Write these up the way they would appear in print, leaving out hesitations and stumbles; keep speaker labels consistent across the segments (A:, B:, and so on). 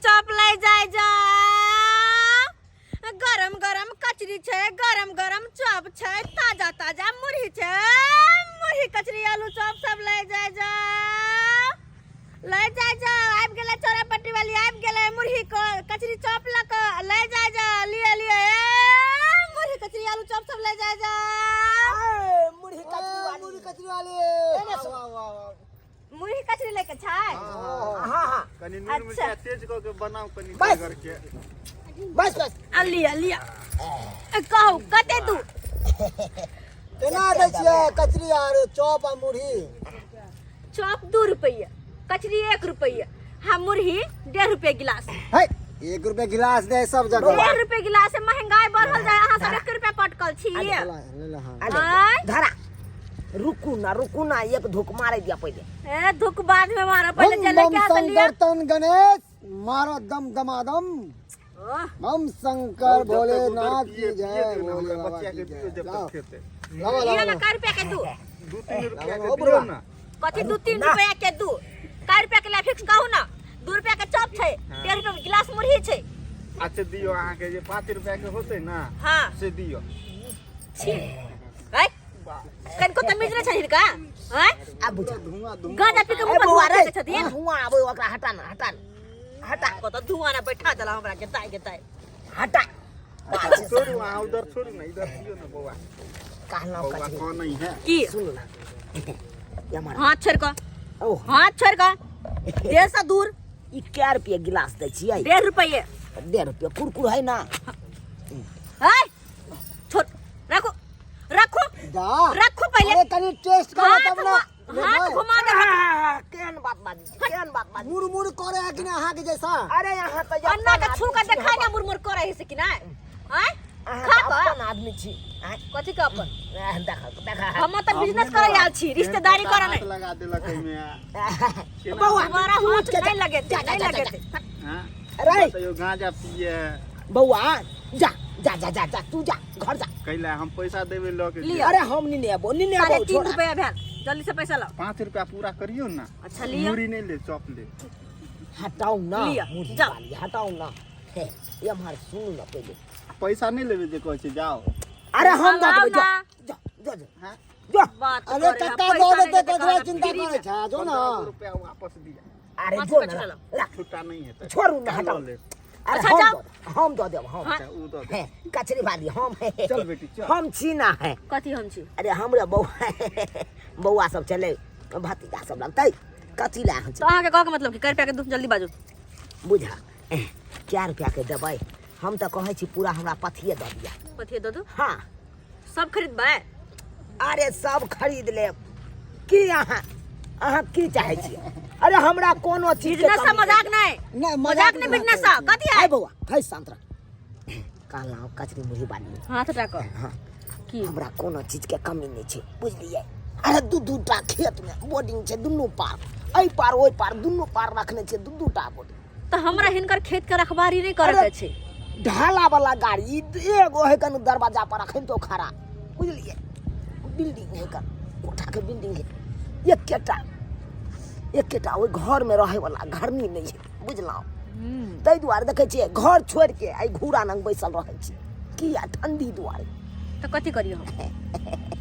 A: Chop लै जाय जा। गरम गरम कचरी छै, गरम गरम चॉप छै, ताजा ताजा मुरही छै। मुरही कचरी आलू चॉप सब लै जाय जा, लै जाय जा। आबि गेलै चौरा पट्टी वाली, आबि गेलै मुरही कचरी चॉप लऽ कऽ, लै जाय जा। लिअ लिअ, ए मुरही कचरी आलू चॉप सब लै जाय जा।
B: मुरही कचरी वाली,
C: मुरही कचरी वाली, वाह वाह वाह।
A: मुरही कचरी लेके छै?
B: हाँ हाँ।
D: कनी नून
A: अच्छा।
D: मिर्चा तेज कऽ के बनाउ कनी।
B: बस।
D: घर के
B: बस बस।
A: आ लिअ लिअ, ए, कहू कते दू?
C: केना दै छियै कचरी आर चॉप आ मुरही?
A: चॉप 2 रुपैआ, कचरी 1 रुपैआ, हाँ मुरही 1.5 रुपये गिलास।
C: है, 1 रुपये गिलास दे सब जगह।
A: 1.5 रुपये गिलास है, महंगाई बढ़ल जाय, अहाँ सब 1 रुपया पटकल छी।
C: ले ले, हाँ।
B: अरे
A: आँय?
B: धरा, रुकू ना, रुकू ना, एक धुक मारे दिया पहले।
A: ए धुक बाद में मारो, पहले
C: बम
A: चले
C: बम
A: के हाथ लिया।
C: शंकर तन गणेश मारो दम दमादम।
A: ओह,
C: बम शंकर
D: जब तक उधर
C: भोलेनाथ
D: पिए-
C: की
D: पिए
C: जय,
D: दियौ ना,
C: भोले
D: हमरा
C: बाबा
D: बच्चा
C: की
D: के दियौ
C: जय।
D: जब
C: लाओ
D: तक खेतै।
C: लाओ
A: लिअ
C: लाओ
A: ना, कै रुपया के दू?
D: 2-3 रुपया
C: लाओ,
D: के
C: बुढ़वा।
D: दियौ ना।
A: कथी 2-3
B: ना।
A: रुपया के दू? कै रुपया के ला फिक्स कहू ना। 2 रुपया के चॉप छै, 1.5 रुपया के गिलास मुरही छै।
D: अच्छा दियौ, अहाँके जे 5 रुपया के होतै ना
A: हाँ
D: से दियौ।
A: छी ऐ कनिको तमीज नहि छै हिनका? आँय?
B: आब बुझा।
D: धुआं धुआं।
A: गांजा पी के मुंह
B: ए
A: पर
B: बौआ
A: धुआं
B: रे,
A: फेंकै छथिन।
B: धुआं आबै, ओकरा हटा ना, हटा ना, हटा।
A: कतऽ धुआं ने बैठा देला हमरा के ताइ के ताइ।
B: हटा।
D: अच्छा, छोड़ू अहाँ उधर छोड़ू ना, इधर दियौ ना बौआ।
B: कहलहुँ
D: बौआ
B: कचरी।
D: कौन नहीं है।
A: की?
B: सुनू ना, ये हमारा
A: हाथ छोड़ कऽ,
B: ओ
A: हाथ छोड़ कऽ, देह से दूर।
B: ई कै रुपये गिलास दै छियै?
A: 1.5 रुपये।
B: 1.5 रुपये कुरकुर है ना?
A: ऐ छोड़, रखो रखो
C: जा
A: रखो पहले।
C: अरे कनी टेस्ट करो
A: हाथ
C: तब ना।
A: हाथ घुमा दे।
B: केहन बात बाजी छी, केहन बात बाजी?
C: मुड़ मुड़ करे है कि ना अहाँ के जैसा?
B: अरे यहाँ तऽ
A: अन्ना के
B: अपन
A: छू के
B: आदमी छी।
A: देखा ना मुरमुर करे है से कि नहीं? आय
B: अहाँ
A: खा
B: तऽ
A: कऽ।
B: अपन आदमी छी आँय?
A: कथी के अपन?
B: देख देख।
A: हम तऽ बिजनेस करे आयल छी, रिश्तेदारी करे
D: हाथ
A: नहीं।
D: लगा देलक एहिमे।
B: बौआ
A: हमारा हाथ
B: के
A: नहीं लगे,
B: जा, जा,
A: नहीं
B: जा,
A: लगे।
B: जा।
D: हाँ?
B: अरे
D: बतैयौ गांजा पिए।
B: बौआ जा जा जा जा जा, तू जा घर जा।
D: कैला हम पैसा देबै लऽ के।
A: लिअ।
B: अरे हम नहीं नेबो, नहीं नेबो।
A: 3.5
B: छोड़ा।
A: रुपया भेल, जल्दी से पैसा लाओ।
D: 5 रुपया पूरा करियौ ना।
A: अच्छा लिअ।
D: मुरी नहीं ले, चॉप ले।
B: हटाउ ना।
A: लिअ,
B: मुरही
A: जाओ।
B: वाली हटाउ ना। हे ये हमार सुनू ना पहिले।
D: पैसा नहीं लेबै जे कहै छै जाओ।
B: अरे हम दऽ
A: लाओ
B: देबै, जा
A: ना।
B: जा जा जा।
D: हाँ?
B: जा।
A: बात
C: अरे
A: करे,
C: कक्का
A: पैसा
C: दऽ
A: नहीं
C: देतै,
A: देतै,
C: ककरा
A: कहला
C: चिंता
A: फ्री
C: करै
A: में।
C: छै, जो ना।
D: 15 रुपया वापस दिया।
B: अरे
A: पाँच
B: जो
A: रुपया
B: ना
A: चलो।
B: रख।
D: छुट्टा नहीं हेतै।
B: छोड़ू ना, हटाउ।
D: लऽ लेब।
B: अरे
A: अच्छा,
B: हम
A: जाओ।
B: दऽ, हम दऽ देब हम।
A: हाँ।
D: अच्छा उ दऽ दे।
B: हे, कचरी वाली हम।
D: चल बेटी चल।
B: हम छी ना है।
A: कथी हम छी?
B: अरे हमरा बौआ बौआ सब चले, भतीजा सब लगतै, कथी लए अहाँ छी?
A: तो अहाँके कहके मतलब की? कै रुपया के दूध जल्दी बाजू।
B: बुझा, 4 रुपया के देबै? हम तऽ कहै छी पूरा हमरा पथिए दऽ दिअ।
A: पथिए दऽ दू?
B: हाँ।
A: सब खरीदबै?
B: अरे सब खरीद लेब की। अहाँ अहाँ की चाहै छियै? अरे हमरा कोनो चीज के
A: बिजनेस से
B: कमी
A: मजाक नहीं।
C: नहीं,
A: मजाक नहीं, बिजनेस से कथी
B: है
A: है?
B: बौआ है, शांत रह। कहलहुँ कचरी मुरही बाली।
A: हाथ हटा कऽ
B: हाँ।
A: की?
B: हमरा कोनो चीज के कमी नहि छै, बुझलियै? अरे दू दू टा खेत मे बोर्डिंग छै, दुनू पार, एहि पार ओहि पार, दुनू पार रखने छै दू दू टा बोर्डिंग।
A: तऽ हमरा हिनकर खेत के रखबारी नहीं करे के छै।
B: ढाला वाला गाड़ी एगो है कन दरवाजा पर अखन तो खड़ा, बुझलियै? बिल्डिंग है कन, कोठा के बिल्डिंग है। एकेटा एकेटा ओहि घर में रहे वाला घरनी नहीं है, बुझलहुँ? ताहि दुआरे देखै छियै घर छोड़ि के एहि घूरा लग बैसल रहै छी, किया ठंडी दुआरे।
A: तऽ कथी करियै हम?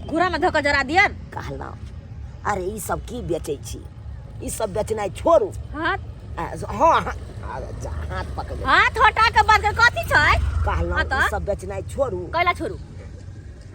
A: घूरा में धऽ कऽ जरा दियन?
B: कहलहुँ अरे ई सब की बेचै छी? ई सब बेचनाइ छोड़ू।
A: हाथ
B: हाँ हाँ, अरे जा, हाथ पकड़।
A: हाथ हटा के बात कर, कथी छै?
B: कहलहुँ
A: हाँ तऽ?
B: ई सब बेचनाइ छोड़ू।
A: कैला छोड़ू?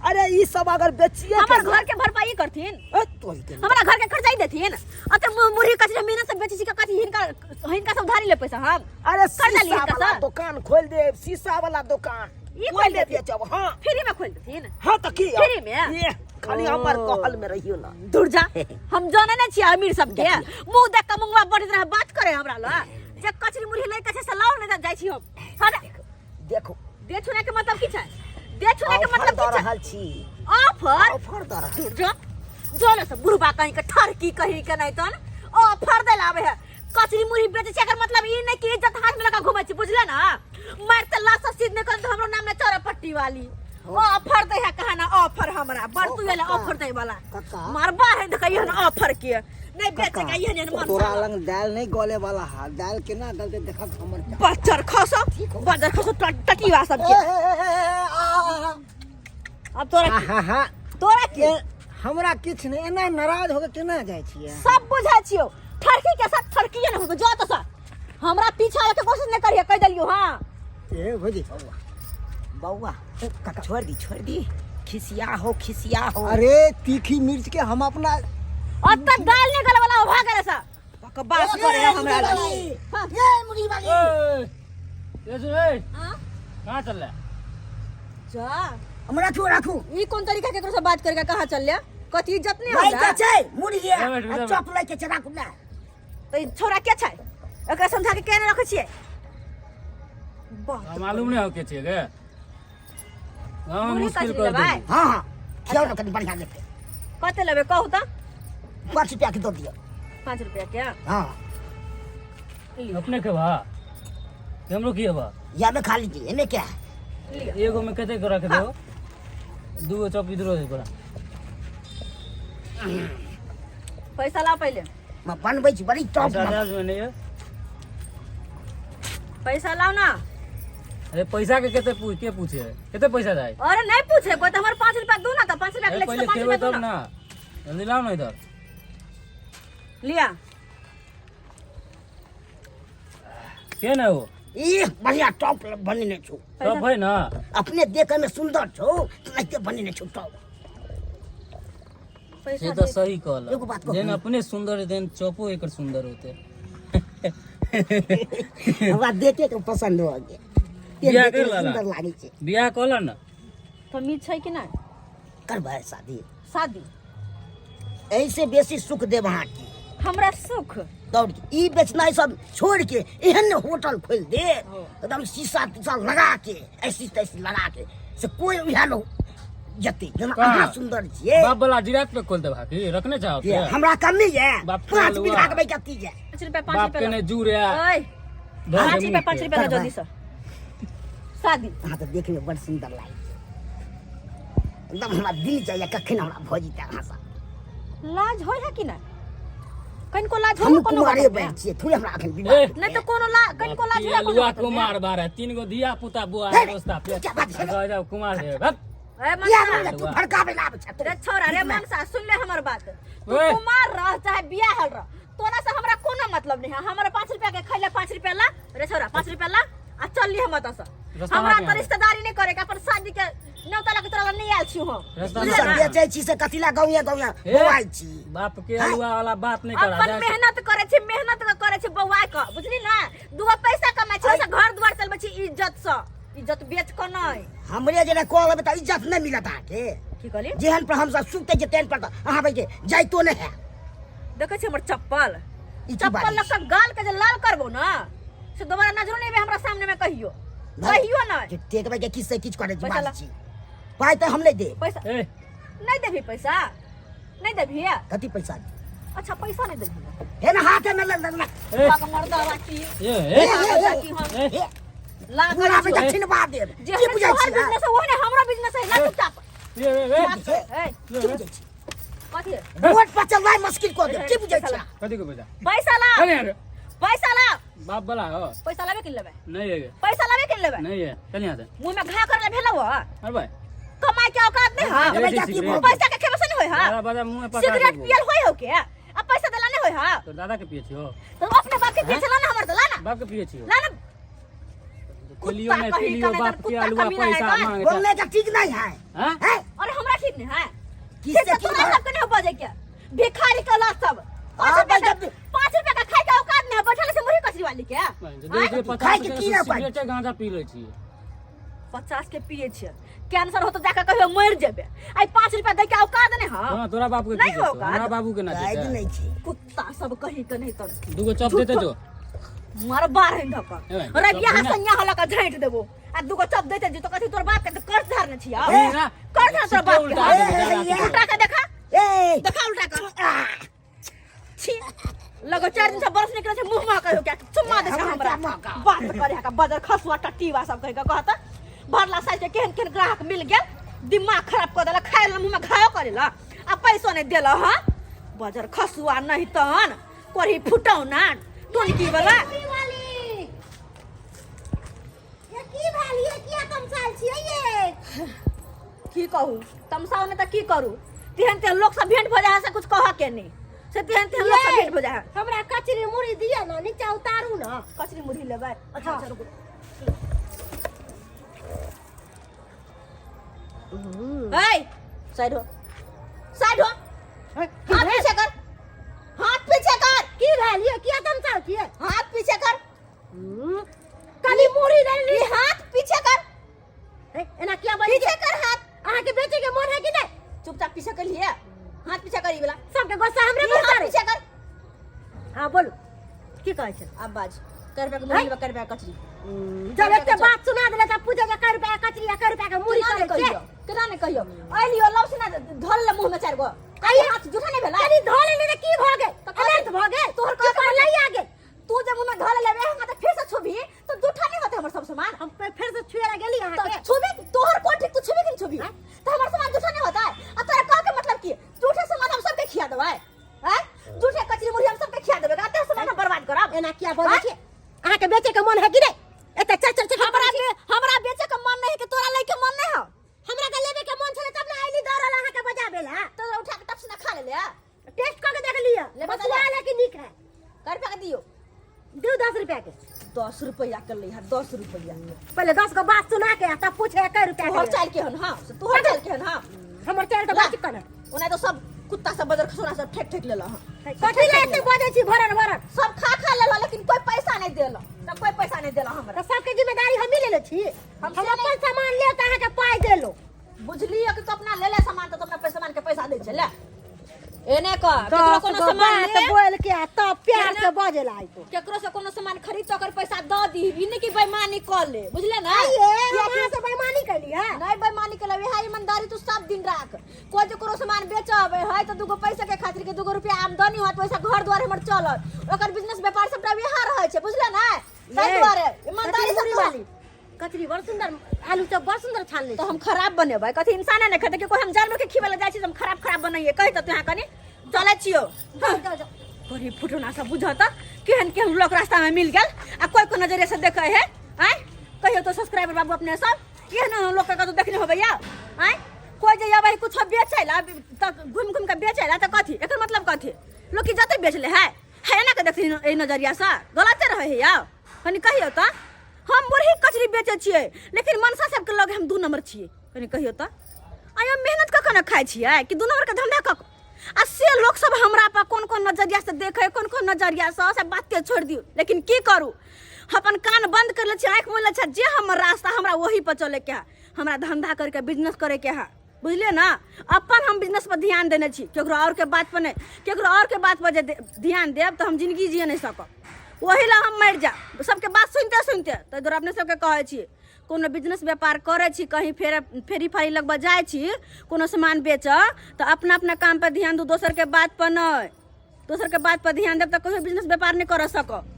B: अरे ई सब अगर बेचिए
A: हमर
B: के
A: घर के भरपाई करथिन?
B: ए, तोरी के
A: हमरा घर के खर्चा ही देथिन? अते मुरही कचरा मेहनत से बेचै छी के कथी हिनका हिनका सब उधारी ले पैसा हम?
B: अरे
A: कर्जा
B: शीशा
A: लियै हिनका
B: वाला
A: से?
B: दुकान खोल देब, शीशा वाला दुकान
A: ई खोलि
B: ओहिमे
A: देथिन?
B: बेचब। हाँ।
A: फ्री में खोलि देथिन?
B: हाँ तऽ की
A: फ्री में?
B: ये खाली हमर कहल में रहियो ना।
A: दूर जा, हम जाने नहीं छियै अमीर सबके। मुंह देख के मुंगवा बढ़ित रहे बात करे हमरा लग। जे कचरी मुरही लै के छै से लाउ, नहीं तऽ जाइ छी हम। हट।
B: देखो।
A: दे छुने के मतलब की छै? दे छुने के
B: ऑफर
A: मतलब
B: दऽ
A: की छै?
B: रहल छी।
A: ऑफर?
B: ऑफर दऽ रहल।
A: दूर जा, जो ने सब बुढ़बा कहीं के ठरकी कहीं के नहीं तन ऑफर दे लावे है। कचरी मुरही बेचै छै एकर मतलब ई नहीं कि इज्जत हाथ में लगा घुमै छी, बुझले ना? मारते लाश सब सीध नहीं करन तऽ हमरो नाम ने चौरा पट्टी वाली। ऑफर दे है कहा ना ऑफर हमरा बड़ तू एले
C: कक्का।
A: ऑफर दे वाला
C: कक्का।
A: मारबा है देखियो ना ऑफर के। नहीं बेचेगा ये नहीं मन
C: तोरा लंग दाल नहीं गले वाला हा, दाल केना गलते देखक हमर चाल।
A: बच्चर खसो, बच्चर खसो टटीवा सब के।
C: ए, ए, ए, ए, ए, आ, आ, आ।
A: अब तोरा
C: आ, हा, हा।
A: तोरा की?
C: ए, हमरा किछु नहि, एना नाराज होके केना जाइ छियै?
A: सब बुझै छियौ, ठरकी के साथ ठरकिए न होतो। जो तो सर हमरा पीछा आवे के कोशिश नहीं करिए, कह देलियो। हां
C: ए भौजी।
B: बौआ बौआ, काका छोड़ दी, छोड़ दी, खिसिया हो, खिसिया हो।
C: अरे तीखी मिर्च के हम अपना
A: और तक दाल नहीं गले वाला भाग गए सा बकवास करे हमरा लग।
B: हां ये मुर्गी वाली।
E: ए ए सुन, ए
A: हां
E: कहाँ चल रहा है?
A: जा
B: हम राखू राखू।
A: ई कोन तरीका के एकरो से बात करके कहाँ चल लिया? कथी इज्जत नहीं
B: भाई
A: होला?
B: के छै मुर्गी
E: ए, बैठ, बैठ।
B: चॉप लय के छै, राखू ना।
A: तो ई छोरा के छै? एकरा समझा के केना रखै छियै? बाप।
E: मालूम नहीं हो के छे गे गाँव में
A: मुर्गी
E: मुश्किल
A: कचरी
E: कर
A: लेबै?
E: देली।
B: हां हां, खियाओ ना कनी बढ़िया लेते।
A: कते लेबै कहू तऽ?
B: 5 रुपया के दऽ दियौ।
A: 5 रुपया के?
B: हां।
E: अपने के बा हमरो की बा?
B: या में खा लीजिए, एमे क्या है?
E: एगो में कते के रख दो? दूगो चॉप इधरो दे पड़ा।
A: पैसा लाओ पहले।
B: मैं बनबै छी बड़ी टॉप।
E: पैसा दे दो नहीं है।
A: पैसा लाओ ना।
E: अरे पैसा के कते पूछ के पूछे कते पैसा जाए?
A: अरे नहीं पूछे कोई तो, हमारे 5 रुपया दो ना, तो 5 रुपया के
E: अरे
A: ले
E: पहले
A: 5
E: खेबै
A: रुपया दो
E: तब
A: ना।
E: ना, जल्दी लाओ ना इधर।
A: लिया।
E: के ना वो
B: ई बढ़िया टॉप बनेने छौ।
E: टॉप है ना?
B: अपने देखे में सुंदर छौ, एते बनेने छौ टॉप।
A: पैसा
E: से तो सही कहल।
B: एगो बात कहू।
E: जेन अपने सुंदर देन चॉपो एकर सुंदर होते।
B: हमरा देखे के पसंद हो गेल।
E: बियाह कर लाला।
B: सुंदर लागै छै।
E: बियाह कहला ना?
A: तमीज छै कि नहीं?
B: करबै शादी।
A: शादी?
B: ऐसे बेसी सुख देब अहाँके।
A: हमरा सुख?
B: दौड़ के ई बेचनाइ सब छोड़ के एहन होटल खोलि दे, एकदम शीशा तीशा लगा के, ऐसी तैसी लगा के, से कोई उएह न जते जेना
E: कहाँ?
B: अहाँ सुंदर छियै।
E: बाप वाला जिरात पे खोल दे भाभी, रखने चाहो
B: ये हमरा कमी ये
E: बाप के
B: 5
E: लुआ।
B: बीघा के बेचती ये।
A: 5 रुपया, 5
E: बाप के
A: रुपया
E: नहीं जूर है।
A: ओए, 5 रुपया, 5 रुपया ला जल्दी से। शादी।
B: अहाँ तऽ देखे में बड़ सुंदर लागै छै, एकदम हमरा दिल जाइए कखन हमरा भऽ जेतै अहाँ से।
A: लाज होय है कि नहीं? कनिको लाज होय
B: हम
A: कोनो
B: कुमारे
A: बात में?
B: बैठ छियै, थोड़े हमरा अखन विवाह
E: ए,
A: नहीं तो कोनो ला कनिको लाज होय कोनो
E: लुआ
A: बात में?
E: कुमार बार है, 3 गो धिया पुता बुआ
B: हे,
E: दोस्ता पे।
B: क्या बात है?
E: जाओ जाओ कुमार है। भग।
A: ए
B: या
A: मनसा।
B: हमरा तू भड़कावे ला आबै छै
A: रे छोरा रे मनसा, सुन ले हमर बात। तू
E: ओए।
A: कुमार रह चाहे बियाहल रह, तोरा से हमरा कोनो मतलब नहीं है। हमरा 5 रुपया के खैले 5 रुपया ला रे छोरा, 5 रुपया ला आ चल ली हम एतऽ से।
E: रास्ता
A: हमरा
E: में
A: तो रिश्तेदारी नहीं करे के, अपन शादी के न्योता लगे तोरा लग नहीं आयल छी हम।
E: रास्ता
B: ई
E: में
B: सब बेचै छी से कथी ला गाँवे गाँवे
E: ए,
B: बौआइ छी?
E: बाप के अलुआ वाला बात नहीं करा।
A: अपन
E: जा।
A: मेहनत करे छी, मेहनत करे छी बौआ के, बुझली ना? दूगो पैसा कमाइ छी, ओइसे घर दुआर चलबै छी इज्जत से, इज्जत बेच के नहीं।
B: हमरे जेना कह लेबै तऽ इज्जत नहि मिलत अहाँके।
A: की कहली?
B: जेहन पर हमसब सुतै छियै तेहन पर तऽ अहाँ बैठे जाइतो नहि है।
A: देखै छी हमर चप्पल?
B: ई की
A: चप्पल
B: बात
A: लऽ कऽ गाल के जे लाल करबो ना से दोबारा नजरो नहीं एबे हमरा सामने में कहियो,
B: भाई,
A: कहियो नहीं।
B: जे टेकबै के किछु से किछु करै छी।
A: पैसा ला।
B: बात छी पाइ तऽ हम नहि देब।
A: पैसा
E: ए
A: नहीं देबही? पैसा नहीं देबही?
B: कथी पैसा?
A: अच्छा पैसा नहीं देबही?
B: हे ना हाथे में ले ले।
E: ए
A: बाग मर्दावा की
E: ए ए
B: ए, ए,
A: की हम
E: ए
B: ए,
A: ला
B: पूरा
A: करै
B: बेटा
A: छियौ।
B: छिनबा देब।
A: जे
B: की
A: हमर
B: बुझै
A: तोहर
B: छी
A: बिजनेस है ओहने हमरो बिजनेस है। ला चुपचाप।
E: ए ए
A: ए
B: की बुझै छी?
A: कथी?
B: रोड पर चलनाइ मुश्किल कऽ देब। की बुझै छी?
E: कथी के पैसा?
A: पैसा ला।
E: अरे अरे
A: पैसा ला।
E: बाप वाला हो।
A: पैसा लाबे कि लेबै?
E: नहीं है।
A: पैसा लाबे कि लेबै?
E: नहीं है, चल यहाँ से।
A: मुंह में घा करले भेलौ ह?
E: अरे भाई
A: कमाई के औकात नहीं है?
E: ए,
B: बेटा, की
E: सिगरेट।
B: भऽ गेल?
A: पैसा के खेबे से नहीं होय है?
E: दादा बाजा मुंह में पका
A: सिगरेट
E: देबो।
A: पियल होय हो के आ पैसा देला नहीं होय है?
E: तोर दादा के पिए छियो?
A: तो अपने बाप के पिए छला ना, हमर देला ना।
E: बाप के पिए छियो?
A: ला ना।
E: खोलियो
A: कुत्ता
E: नहीं
A: कहीं
E: पिलियो
A: का नहीं
E: बाप
A: तर
E: के
A: कुत्ता
E: अलुआ
A: कमीना है
E: पैसा
A: का?
E: मांगे
B: बोलने का ठीक नहीं है।
E: हां
B: हैं?
A: अरे हमरा ठीक नहीं है?
B: किससे
A: ठीक से
B: की
A: तोरा
B: भर-
A: सबके नहीं बजे के भिखारी के औलाद सब। 5
B: हाँ,
A: रुपया
B: भाई,
A: का, 5 रुपया का खाए के औकात नहीं है, बैठल से मुरही कचरी वाली के।
E: दे दे।
B: खाय
E: 50
B: के
E: के
B: की ना पाइ?
E: सिगरेट गांजा पी लै छियै।
A: 50 के पिए छियै, कैंसर हो तो जाके कहियो मर जेबे। आई 5 रुपया दे के औकात नहीं है?
E: हां, तोरा बाप के
A: नहीं
E: की देतौ?
A: होगा।
E: हमरा बाबू के ना
B: गाइड
E: देतै।
B: नहीं छै।
A: कुत्ता सब कहीं के नहीं तर
E: दूगो चॉप देते जो
A: मार बार हिन धक
E: ए,
A: रे
E: चप
A: बियाह
E: देना।
A: संज्ञा हला का झांट देबो आ दूगो चप देते जे तो कथी तोर बाप के तो कर्ज धारने छियै?
E: ए, ना।
A: कर्ज धार तोर बाप
E: उल्टा
A: के।
E: देबो,
B: ए, ए,
A: उल्टा के देखा।
B: ए
A: देखा उल्टा के। छी लगो 4 दिन से बरस निकले छै, मुंह महकै हो क्या? चुम्मा दे छै
B: हमरा
A: हमरा
B: क्या महका?
A: बात करे का बजर खसुआ टट्टीवा सब कहि के कहत भरला साइज के केहन केहन ग्राहक मिल गेल, दिमाग खराब कर देला, खाए ला मुंह में घाव करेला आ पैसो नहीं देला। हां बजर खसुआ नहीं तहन कोरी फुटौना टोनकी वाला।
F: वाली ये की भेल? ये किया तमसाल छियै ये?
A: की कहू, तमसाओ ने तऽ की करू? तेहन तेहन लोक सब भेंट भऽ जाइ है से कुछ कहऽ के नहीं से, तेहन तेहन लोक सब भेंट भऽ जाइ है।
F: हमरा कचरी मुड़ी दिअ ने, नीचा उतारू ने।
A: कचरी मुरही लेबै? अच्छा।
F: हाँ।
A: अच्छा, रुकू। ए, साइड हो, साइड हो। हाथ पीछे कर, हाथ पीछे कर।
F: की भेल ये? किया तमसाल छियै?
A: हाथ पीछे कर।
F: कनी मुड़ी देली।
A: ई हाथ पीछे कर।
F: ए, एना किया बजै?
A: पीछे कर हाथ।
F: अहाँके बेचे के मन है कि नहीं?
A: चुपचाप पीछे कर लिए, हाथ पीछे कर ई वाला।
F: सबके गुस्सा हमरे
A: ई
F: पर
A: हाथ
F: उतारे।
A: पीछे कर।
F: हाँ, बोलू, की कहै छै?
A: अब बाज, कर रुपया के मुरही लेबै, कर रुपया के कचरी?
F: जब एते बात सुना देले तब पूछे जे कै रुपया के कचरी आ कै रुपया के मुड़ी।
A: केना नहि
F: करै छै।
A: कहियो, केना नहि कहियो? अइलियो लव से ना धर ले मुंह में चारि गो कहियो, हाथ जूठा नहि भेलै?
F: कनी धो लेने तऽ की भऽ गेल?
A: तऽ कथी?
F: अनर्थ भऽ गेल?
A: तोहर
F: की
A: कहै
F: पर लई आ गेल?
A: तू जब मुंह में धर लेबे हमरा तऽ फेर से छुबी तऽ जूठा नहि होतै हमर सब सामान?
F: हम फेर से छुए ला गेली
A: तऽ
F: अहाँके?
A: छुबी, तोहर कोन ठीक? तू छुबी कि नहि छुबी तऽ हमर सामान जूठा नहि होतै? आ तोरा कहऽ के मतलब की? जूठे सामान हम सबके खिया देबै? आँय, जूठे कचरी मुरही हम सबके खिया देबै? एते सामान हम बर्बाद करब?
F: एना किया बजै छियै? अहाँके बेचे के मन है कि नहीं? एते चर चर चर।
A: हमरा बेचे के मन नहीं है कि तोरा लै के मन नहीं है?
F: हमरा के लेबे के मन छलै तब ने आइली दौड़ल अहाँके बजाबे ला।
A: तो उठा के टप से ना खा ले ले।
F: टेस्ट कऽ के देख लिअ।
A: लेबै तऽ
F: बसुआ ले कि नीक है।
A: कर रुपया के दियो?
F: दू 10 रुपया के।
A: 10 रुपया के ले, 10 रुपया।
F: पहिले 10 गो बात सुना के आ तब पूछे कै रुपया
A: तोहर
F: के।
A: चाल के हन? हाँ, से तोहर चाल के हन? हाँ।
F: हमर चाल तऽ
A: ला।
F: बात कने।
A: ओना तो सब कुत्ता सब बजर खसोना सब ठेक ठेक लेला हन।
F: कथी ले एते बजै छी भरर भरर?
A: सब खा खा लेला, लेकिन कोई पैसा नहीं देला, सब कोई पैसा नहीं देला हमरा।
F: तऽ सबके जिम्मेदारी हमही लेले छी?
A: हम
F: हम
A: से
F: अपन सामान लेब तऽ अहाँके पाइ देलो।
A: बुझलियै कि तू अपना ले ले सामान तऽ तू अपना सामान के पैसा दै छै। ले, एने कर, केकरो
F: 10
A: कोनो
F: गो
A: सामान
F: बात
A: ले
F: बोल के आ तब प्यार
A: एने-
F: से बजे ला तो।
A: केकरो से कोनो सामान खरीद तो ओकर पैसा दऽ दी, ई नहीं कि बेईमानी कर ले, बुझले ना?
F: आइए, हम अहाँ से बेईमानी कैली है?
A: नहीं बेईमानी के वएह ईमानदारी तू सब दिन राख। कोई जे कोनो सामान बेचब है तऽ दूगो पैसा के खातिर के दूगो रुपया आमदनी होत, वैसा घर द्वार हमर चलत, ओकर बिजनेस व्यापार सबटा वएह रहै छै, बुझले ना? ताहि
F: ये,
A: दुआरे ईमानदारी
F: कचरी
A: से
F: मुरही
A: तू-
F: वाली कचरी बड़ सुंदर, आलू चॉप बड़ सुंदर छान ले।
A: तो हम खराब बनेबै? कथी इंसान नहि खेतै? कि कोई हम जानवर के खिबै लए जाइ छी तऽ हम खराब खराब बनैयै? कहि तऽ तू यहाँ कनि चलै छियौ।
F: जाओ, जाओ।
A: बड़ी फुटौना सब बुझत तऽ केहन केहन लोक रास्ता में मिल गेल आ कोई कोई नजरिया से देखे है। आँय, कहियो तो सब्सक्राइबर बाबू, अपने सब एहन एहन लोक के कतौ देखने होबै या? आँय, कोई जे अबै कुछो बेचै ला तऽ घुमि घुमि के बेचै ला तऽ कथी एकर मतलब? कथी लोक की जते बेच ले है है एना के देखथिन एहि नजरिया से? गलते रहै है यौ। कनि कहियौ तऽ, हम मुरही कचरी बेचै छियै लेकिन मनसा सबके लग हम 2 नंबर छियै? कनि कहियौ तऽ, आइ हम मेहनत कऽ कऽ ने खाइ छियै कि 2 नंबर के धंधा कऽ कऽ? आ से लोक सब हमरा पर कोन कोन नजरिया से देखै, कोन कोन नजरिया से, से बाते छोड़ि दियौ। लेकिन की करू, हम अपन कान बंद कर लै छी, आँखि मुनि लै छी। जे हमर रास्ता, हमरा ओही पर चलैके है, हमरा धंधा करके बिजनेस करैके है, बुझलियै ना? अपन हम बिजनेस पर ध्यान देने छी, केकरो और के बात पर नहि। केकरो और के बात पर जे ध्यान देब तऽ हम जिंदगी जिए नहि सकब, ओही लए हम मरि जायब सबके बात सुनिते सुनिते। ताहि दुआरे अपने सबके कहै छी, कोनो बिजनेस व्यापार करै छी, कहीं फेर फेरी फारी लगबऽ जाइ छी, कोनो सामान बेचऽ, तऽ अपना अपना काम पर ध्यान दू, दोसरके बात पर नहि। दोसरके बात पर ध्यान देब तऽ कहियो बिजनेस व्यापार नहि करऽ सकब।